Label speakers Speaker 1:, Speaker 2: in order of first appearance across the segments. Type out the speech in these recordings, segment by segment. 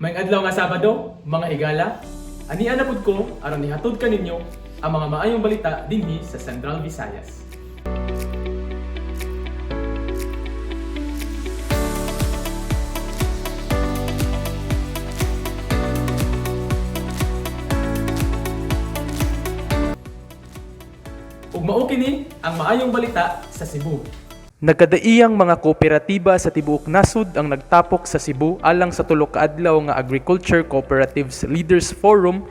Speaker 1: Maayong adlaw nga Sabado, mga higala, ania na pud ko aron ihatod kaninyo ang mga maayong balita dinhi sa Central Visayas. Ug mao kini ang maayong balita sa Cebu. Nagkadaiyang mga kooperatiba sa tibuok nasud ang nagtapok sa Cebu alang sa tulo ka adlaw nga Agriculture Cooperatives Leaders Forum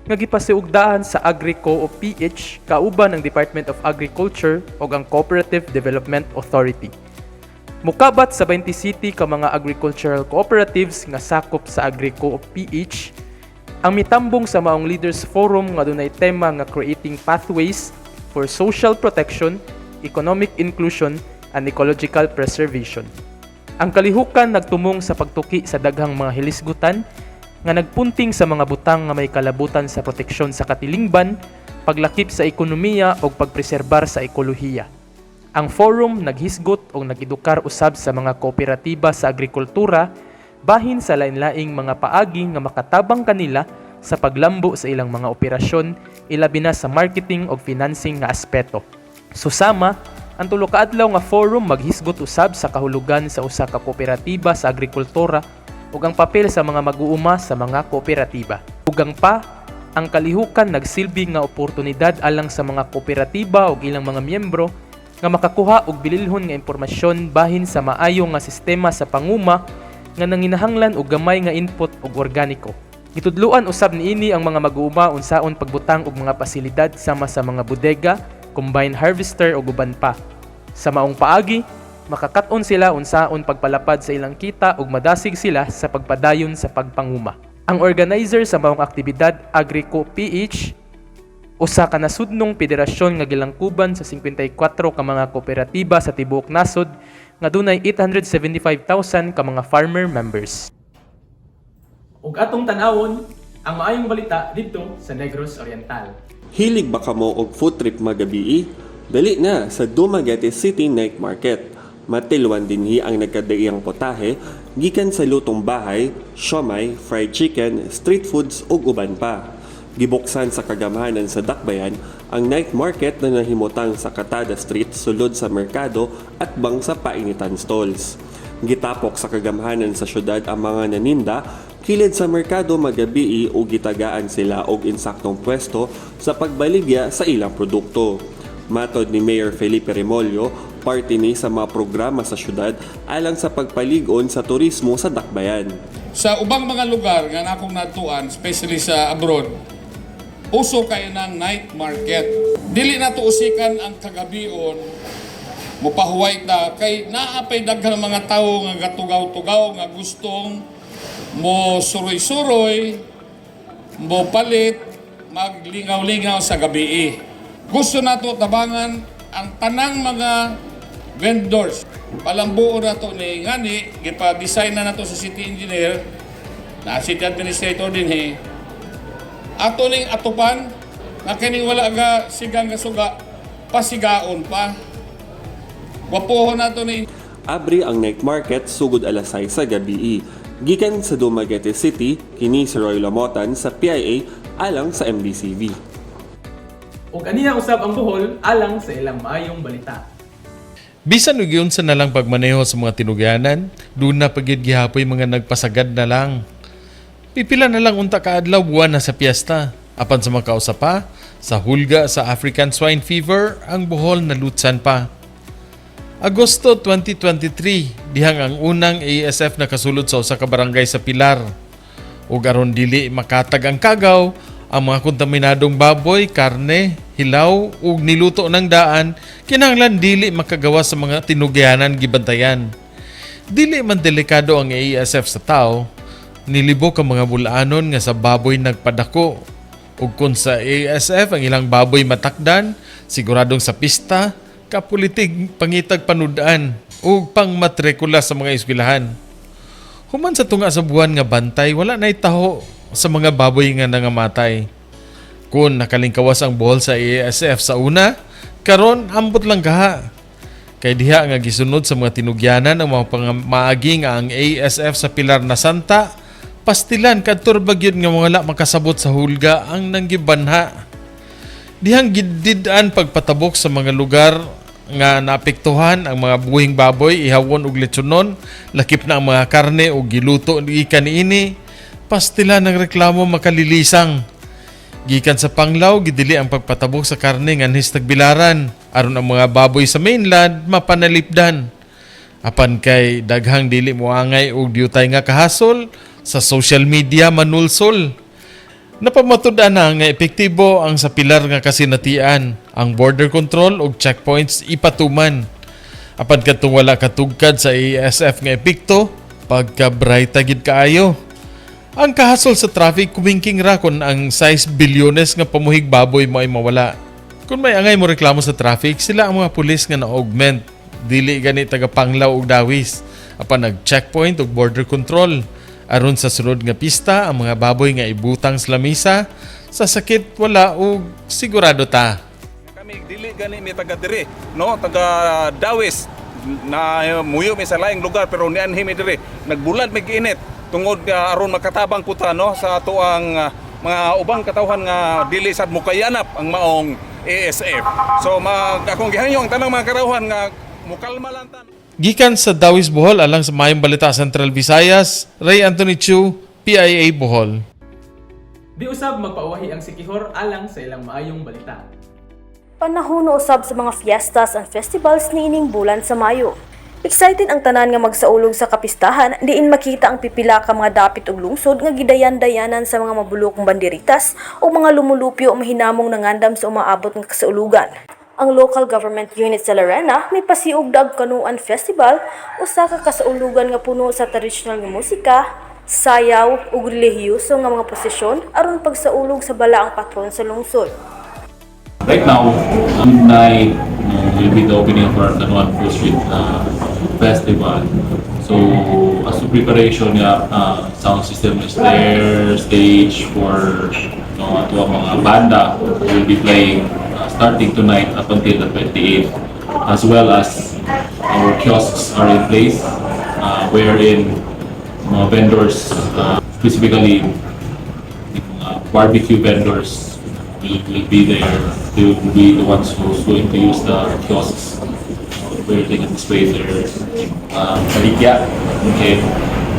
Speaker 1: nga gipasiugdahan sa AgriCo o PH kauban ang Department of Agriculture ug ang Cooperative Development Authority. Mukabat sa 20 city ka mga agricultural cooperatives nga sakop sa AgriCo o PH ang mitambong sa maong Leaders Forum nga dunay tema nga Creating Pathways for Social Protection, Economic Inclusion, and Ecological Preservation. Ang kalihukan nagtumong sa pagtuki sa daghang mga hilisgutan nga nagpunting sa mga butang nga may kalabutan sa proteksyon sa katilingban, paglakip sa ekonomiya ug pagpreserbar sa ekolohiya. Ang forum naghisgot o nag-edukar usab sa mga kooperatiba sa agrikultura bahin sa lain-laing mga paagi nga makatabang kanila sa paglambo sa ilang mga operasyon, ilabi na sa marketing ug financing nga aspeto. Susama, ang tulo ka adlaw nga forum maghisgot usab sa kahulugan sa usa ka kooperatiba sa agrikultura ug ang papel sa mga mag-uuma sa mga kooperatiba. Ugang pa, ang kalihukan nagsilbi nga oportunidad alang sa mga kooperatiba ug ilang mga miyembro nga makakuha og bililhon nga impormasyon bahin sa maayo nga sistema sa panguma nga nanginahanglan og gamay nga input ug organiko. Gitudloan usab niini ang mga mag-uuma unsaon pagbutang og mga pasilidad sama sa mga bodega, combine harvester ug uban pa. Sa maong paagi, makakat-on sila unsaon pagpalapad sa ilang kita ug madasig sila sa pagpadayon sa pagpanguma. Ang organizer sa maong aktibidad, AgriCo PH, usa ka nasudnong federasyon nga gilangkuban sa 54 ka mga kooperatiba sa tibuok nasod nga dunay 875,000 ka mga farmer members. Ug atong tan-awon ang maayong balita didto sa Negros Oriental.
Speaker 2: Hilig ba kamo og food trip magabii? Dali na sa Dumaguete City Night Market. Matilwan dinhi ang nagkadaiyang potahe gikan sa lutong bahay, siomay, fried chicken, street foods ug uban pa. Gibuksan sa kagamhanan sa Dakbayan ang night market na nahimutang sa Katada Street sulod sa merkado at bang sa painitan stalls. Gitapok sa kagamhanan sa syudad ang mga naninda kilid sa merkado magabii o gitagaan sila og insaktong pwesto sa pagbaligya sa ilang produkto. Matod ni Mayor Felipe Remollo, parte ni sa mga programa sa syudad alang sa pagpalig-on sa turismo sa Dakbayan.
Speaker 3: Sa ubang mga lugar nga nakong natuan, especially sa abroad, uso kay ng night market. Dili na to usikan ang kagabion, mupahuway ta kay naa pay daghang mga tawo nga gatugaw-tugaw nga gustong mo suroy-suroy, mo palit, maglingaw-lingaw sa gabii. Gusto nato tabangan ang tanang mga vendors. Palambuo na to ni ngani, gipa-design na nato sa city engineer, na city administrator din he. Ato ning atupan, nga kining wala ga sigang nga suga, pasigaon pa. Gwapohon nato ni
Speaker 2: Abri ang night market sugod alas 6 sa gabii. Gikan sa Dumaguete City, kini si Roy Lamotan sa PIA alang sa MBCV.
Speaker 1: Ug aniya usab ang Bohol alang sa ilang maayong balita.
Speaker 4: Bisan og giunsa na lang pagmaneho sa mga tinugyanan, doon na pagid gihapoy mga nagpasagad na lang. Pipila na lang unta kaadlaw buwan na sa piyesta. Apan sa makausa pa, sa hulga sa African Swine Fever, ang Bohol nalutsan pa. Agosto 2023, dihang ang unang ASF nakasulod sa usa ka barangay sa Pilar. Ug aron dili makatag ang kagaw, ang mga kontaminadong baboy, karne, hilaw ug niluto ng daan kinahanglan dili makagawa sa mga tinugyanan gibantayan. Dili man delikado ang ASF sa tao, nilibok ang mga bulanon nga sa baboy nagpadako. Ug kung sa ASF ang ilang baboy matakdan, siguradong sa pista, kapulitig pangitag panudaan ug pangmatrikula sa mga eskwelahan. Human sa tunga sa buwan nga bantay, wala na'y taho sa mga baboy nga nangamatay. Kung nakalingkawas ang Bohol sa ASF sa una, karon ambot lang kaha. Kay diha nga gisunod sa mga tinugyanan ang mga pangmaagi nga ang ASF sa Pilar na Santa, Pastilan kadto ra gyud nga wala makasabot sa hulga ang nanggibanha. Dihang gidid-an pagpatabok sa mga lugar nga naapektuhan ang mga buhing baboy ihawon og lechonon, lakip na ang mga karne og giluto gikan niini. Pastilan ang reklamo makalilisang. Gikan sa Panglao, gidili ang pagpatabok sa karne nganhis Tagbilaran aron ang mga baboy sa mainland mapanalipdan. Apan kay daghang dili moangay og diutay nga kahasol sa social media manulsol. Napamatud-an na nga epektibo ang sa pilar nga kasinatian, ang border control ug checkpoints ipatuman. Apan kadtong wala katugkad sa ASF nga epekto, pagka-bright gid kaayo. Ang kahasol sa traffic kumingking ra kon ang 6 bilyones nga pamuhig baboy mo ay mawala. Kung may angay mo reklamo sa traffic, sila ang mga pulis nga na-augment. Dili gani taga Panglao ug Dawis. Apan nag-checkpoint ug border control. Aron sa sulod nga pista, ang mga baboy nga ibutang sa lamisa, sa sakit wala ug sigurado ta.
Speaker 5: Kami dili gani mi taga diri, no, taga Dawis na muyo mi sa laing lugar pero nianhi mi diri. Nagbulad mi giinit tungod nga aron makatabang kuta, no, sa ato ang mga ubang katawhan nga dili sad mukayanap ang maong ASF. So mag akong gihangyo ang tanang mga katawhan nga mukalma lang ta.
Speaker 4: Gikan sa Dawis, Bohol, alang sa Maayong Balita Central Visayas, Ray Anthony Chu, PIA Bohol.
Speaker 1: Di usab magpauwahi ang Siquijor alang sa ilang maayong balita.
Speaker 6: Panahon na usab sa mga fiestas and festivals niining bulan sa Mayo. Excited ang tanan nga magsaulog sa kapistahan diin makita ang pipila ka mga dapit og lungsod nga gidayan-dayanan sa mga mabulokong banderitas o mga lumulupyo o mahinamong nangandam sa umaabot nga kasaulugan. Ang local government unit sa Larena may pasiog Dag Kanuan Festival, usa ka kasaulugan nga puno sa tradisyonal nga musika, sayaw ug relihiyoso nga mga posisyon aron pagsaulog sa balaang patron sa lungsod.
Speaker 7: Right now, midnight will be the opening of our Kanuan Food Street Festival. So, as to preparation, yeah, sound system is there, stage for ato ang mga banda will be playing starting tonight up until the 28th, as well as our kiosks are in place, wherein mga vendors, specifically yung mga barbecue vendors will be there. They will be the ones who's going to use the kiosks where they can display their baligya. Okay.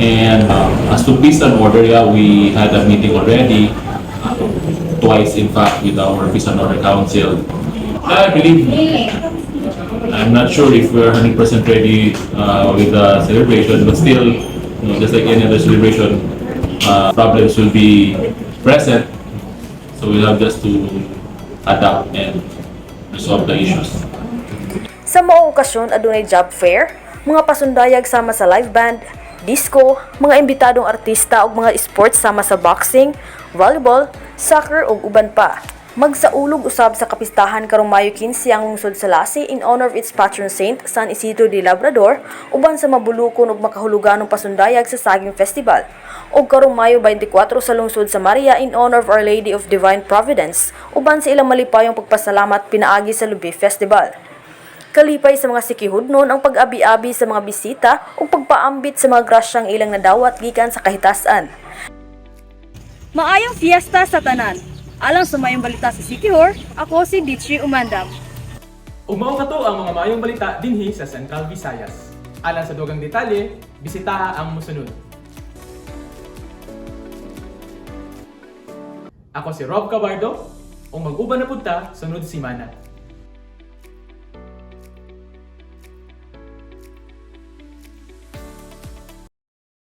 Speaker 7: And as to peace and order, yeah, we had a meeting already, twice in fact, with our Peace and Order Council. I believe, I'm not sure if we're 100% ready with the celebration, but still, just like any other celebration, problems will be present. So we'll have just to adapt and resolve the issues.
Speaker 6: Sa maong okasyon adunay job fair, mga pasundayag sama sa live band, disco, mga imbitadong artista ug mga sports sama sa boxing, volleyball, soccer ug uban pa. Magsaulog usab sa kapistahan karong Mayo 15 ang lungsod sa Lazi in honor of its patron saint San Isidro de Labrador uban sa mabulukon ug makahuluganong pasundayag sa Saging Festival. Ug karong Mayo 24 sa lungsod sa Maria in honor of Our Lady of Divine Providence uban sa ilang malipayong pagpasalamat pinaagi sa Lubi Festival. Kalipay sa mga Siquijodnon ang pag-abi-abi sa mga bisita ug pagpaambit sa mga grasyang ilang nadawat gikan sa kahitasan.
Speaker 8: Maayong fiesta sa tanan. Alang sa Maayong Balita sa Siquijor, ako si Ditchi Umandam.
Speaker 1: Ug mao kato ang mga maayong balita dinhi sa Central Visayas. Alang sa dugang detalye, bisitaha ang musunod. Ako si Rob Cabardo, ug mag-uban na pud ta sunod simana.